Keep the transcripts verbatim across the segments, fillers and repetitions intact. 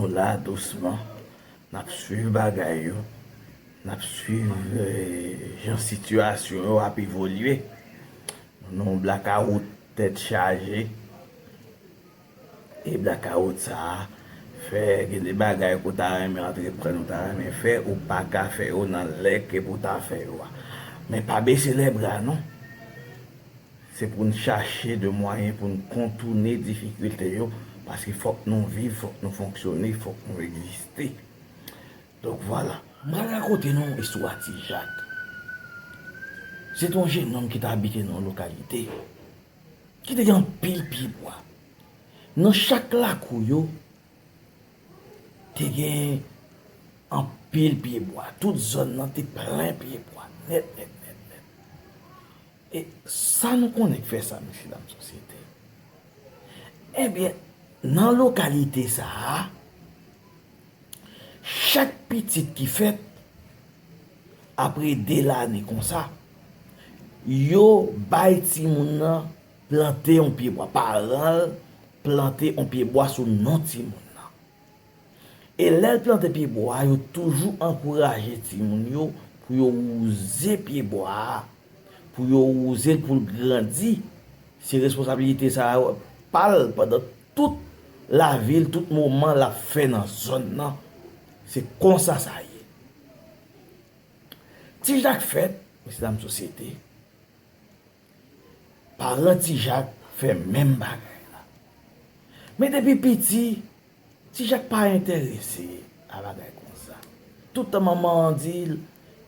Nou la dousman, n ap swiv bagay yo, n ap swiv, eh, jan sitiyasyon yo ap evolye. Nou nan yon blakawout tèt chaje. E blakawout sa a fè gen de bagay ke w ta renmen antreprann, ou ta renmen fè, ou pa ka fè yo nan lè ke pou w ta fè yo a. Men pa bese lè bra non. Se pou n chache de mwayen pou n kontoune difikilte yo, paske fòk nou viv, fòk nou fonksyone, fòk nou egziste. Donk, vwala. M pral rakonte nou istwa Ti Jak. Se te yon jennonm ki t abite nan yon lokalite ki te gen anpil pyebwa. Nan chak lakou yo, te gen anpil pyebwa. Tout zòn nan te plen pyebwa. Nèt, nèt, nèt, nèt. E sa nou konnen k fè sa, mesye dam sosyete? Ebyen, nan lokalite sa a, chak pitit ki fèt, apre de lane konsa, yo bay timoun nan plante yon pyebwa. Paran l plante yon pyebwa sou non timoun nan. E lè l plante pyebwa a, yo toujou ankouraje timoun yo pou yo wouze pyebwa a, pou yo wouze l pou l grandi. Se responsablite sa a pa l pandan tout lavi l, tout moman l ap fè nan zòn nan. Se konsa sa ye. Ti Jak fèt, mesye dam sosyete. Paran Ti Jak fè menm bagay la. Men depi piti, Ti Jak pa enterese a bagay konsa. Tout tan manman an di l,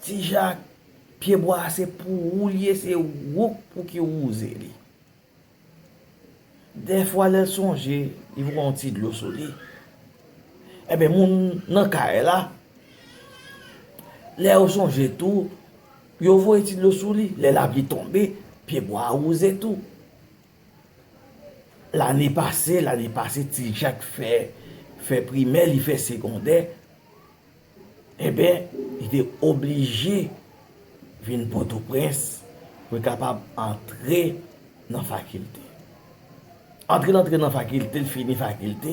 "Ti Jak, pyebwa a se pou ou l ye, se ou k pou ki wouze li." Dèfwa, lè l sonje, li voye yon ti dlo sou li. Enben, moun nan kay la, lè yo sonje tou, yo voye ti dlo sou li. Lè lapli tonbe, pyebwa a wouze tou. Lane pase, lane pase, Ti Jak fè, fè primè, li fè segondè. Enben, li te oblije vin Pòtoprens pou l kapab antre nan fakilte. Antre l antre nan fakilte, l fini fakilte.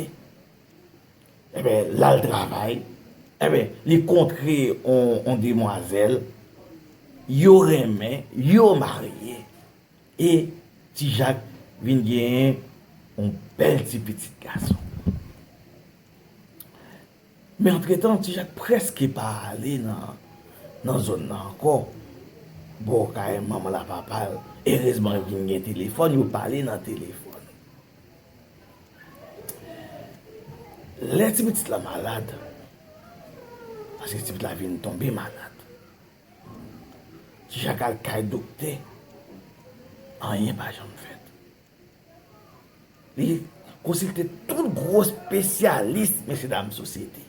Enben, l al travay. Enben, li kontre on, on demwazèl. Yo renmen, yo marye. E Ti Jak vin genyen yon bèl ti pitit gason. Men antretan, Ti Jak prèske pa ale nan, nan zòn nan ankò. Bò kay manman l ak papa l, erezman yo vin gen telefòn, yo pale nan telefòn. Lè ti pitit la malad, paske ti pitit la vin tonbe malad, Ti Jak al kay doktè, anyen pa janm fèt. Li konsilte tout gwo espesyalis, mesye dam sosyete.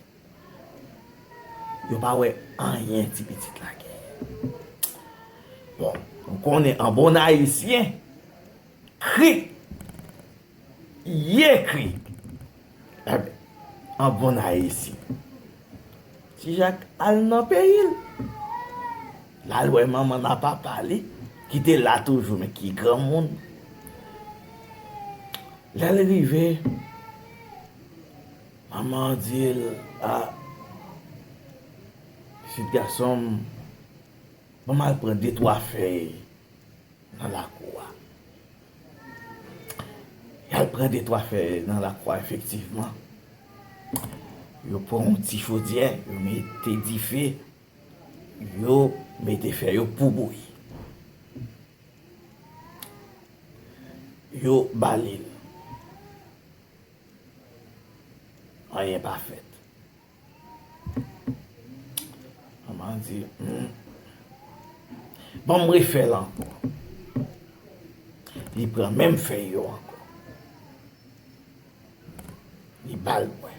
Yo pa wè anyen ti pitit la genyen. Bon, nou konnen an bon ayisyen, krik ye krik. Enben, an bon ayisyen, Ti Jak al nan peyi l. L al wè manman l ak papa li, ki te la toujou, men ki granmoun. Lè l rive, manman an di l, "A, pitit gason m, ban m al pran de twa fèy nan lakou a." Y al pran de twa fèy nan lakou a, efektivman. Yo pran yon ti chodyè, yo mete dife, yo mete fèy yo pou bouyi. Yo ba li l. Anyen pa fèt. Manman an di, "Hmm, ban m refè l ankò." Li pran menm fèy yo ankò. Li ba l bwè.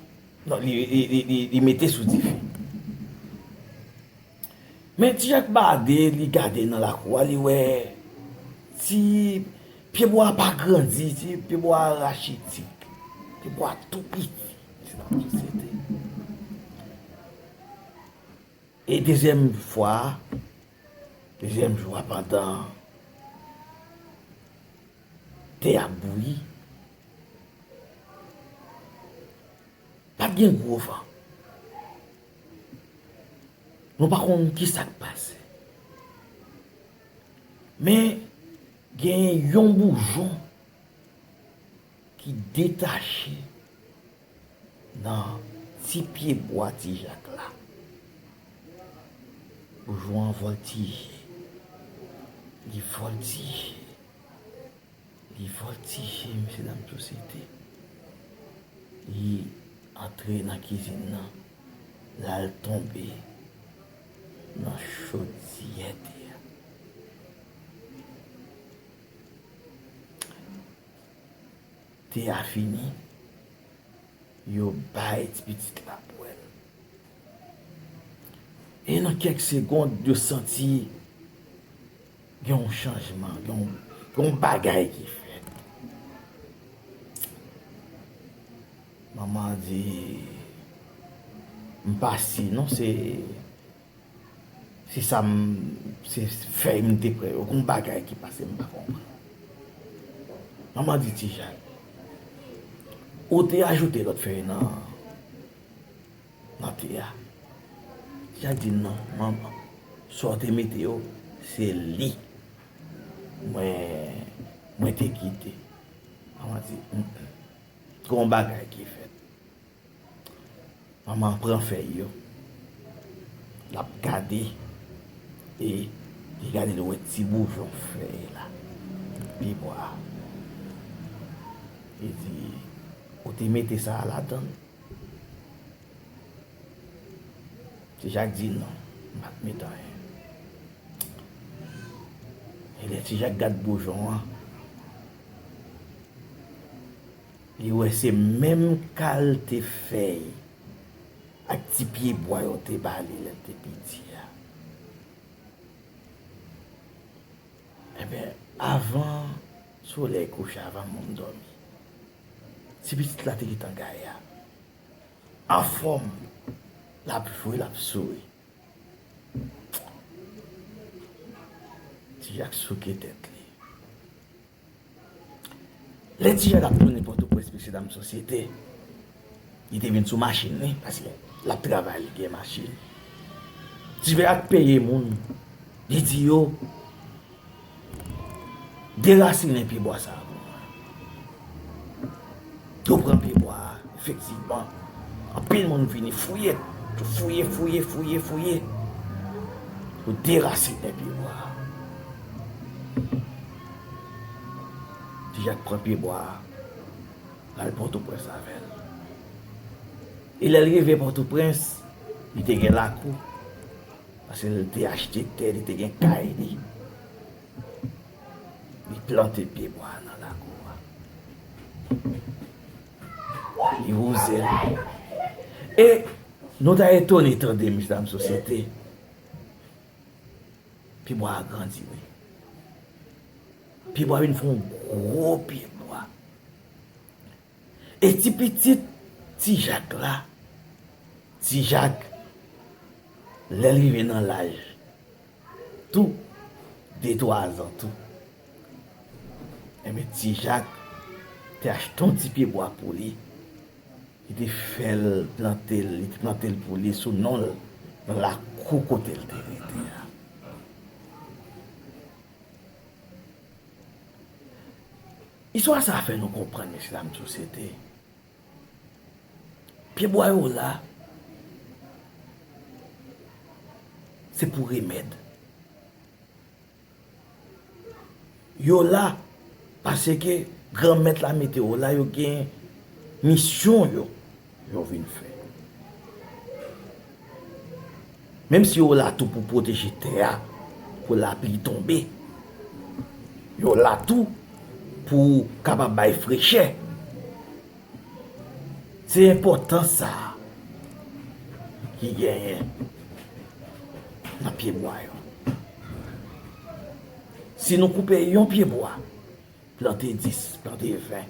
Non, li, li, li, li, li mete sou dife. Men Ti Jak bade, li gade nan lakou a, li wè ti pyebwa a pa grandi, ti pyebwa a rachitik, pyebwa a tou piti. Se nan sosyete. E dezyèm fwa, dezyèm jou a, pandan te ap bouyi, Ap gen gwo van. Nou pa konn ki sa k pase. Men, gen yon boujon ki detache nan ti pye bwa Ti Jak la. Boujon an vòltije. Li vòltije. Li vòltije, mesye dam sosyete. Li antre nan kizin nan. L al tonbe nan chodyè te a. Te a fini, yo bay ti pitit la bwè l. E nan kèk segond, yo santi gen yon chanjman, gen yon, gen yon bagay ki fèt. Manman an di, "M pa si non, se, se sa m, se fèy m te pran yo. Gon bagay ki pase m pa konprann." Manman di, "Ti Jak, ou te ajoute lòt fèy nan, nan te a?" Ti Jak di, "Non, manman, sa w te mete yo, se li mwen, mwen te kite." Manman di, "Mm, mm. Gon bagay ki fèt." Manman an pran fèy yo. L ap gade. E li gade, l wè ti boujon fèy la. Pi bwa. Li di, "Ou te mete sa a ladan l?" Ti Jak di, "Non, m pa t met anyen." E lè Ti Jak gad boujon an, li wè se menm kalte fèy ak ti pye bwa yo te ba li lè l te piti a. Ebyen, avan solèy kouche, avan moun dòmi, ti pitit la te gentan gaye a. Anfòm, l ap jwe, l ap souri. Ti Jak souke tèt li. Lè Ti Jak ap tounen Pòtoprens, mesye dam sosyete, li te vin sou machin li, paske l ap travay, li gen machin. Ti Jak peye moun, li di yo, "Derasinen pye bwa sa a pou mwen." Yo pran pye bwa a, efektivman. Anpil moun vini fouye, fouye, fouye, fouye, fouye. Yo derasinen pye bwa a. Ti Jak pran pye bwa a, al Pòtoprens avè l. E lè l rive Pòtoprens, li te gen lakou. Paske li te achte tè, li te gen kay li. Li plante pye bwa nan lakou a. Li wouze l. E nou ta etone tande, mesye dam sosyete. Pye bwa a grandi, wi. Pye bwa vin fè yon gwo pye bwa. E ti pitit Ti Jak la, Ti Jak, lè l rive nan laj tou, de twa zan tou, enben, Ti Jak te achte yon ti pye bwa pou li. Li te fè l plante l, li te plante l pou li sou non l, nan lakou kote l te rete a. Istwa sa a fè nou konprann, mesye dam sosyete, pye bwa yo la, se pou remèd. Yo la, paske Granmèt la mete yo la, yo gen misyon yo, yo vin fè. Menm si yo la tou pou pwoteje tè a, pou lapli tonbe, yo la tou pou kapab bay frechè. Se enpòtans sa a ki genyen nan pye bwa yo. Si nou koupe yon pye bwa, plante dis, plante ven.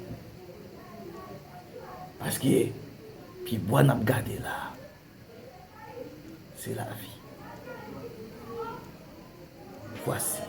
Paske pye bwa n ap gade la a, se lavi. Vwasi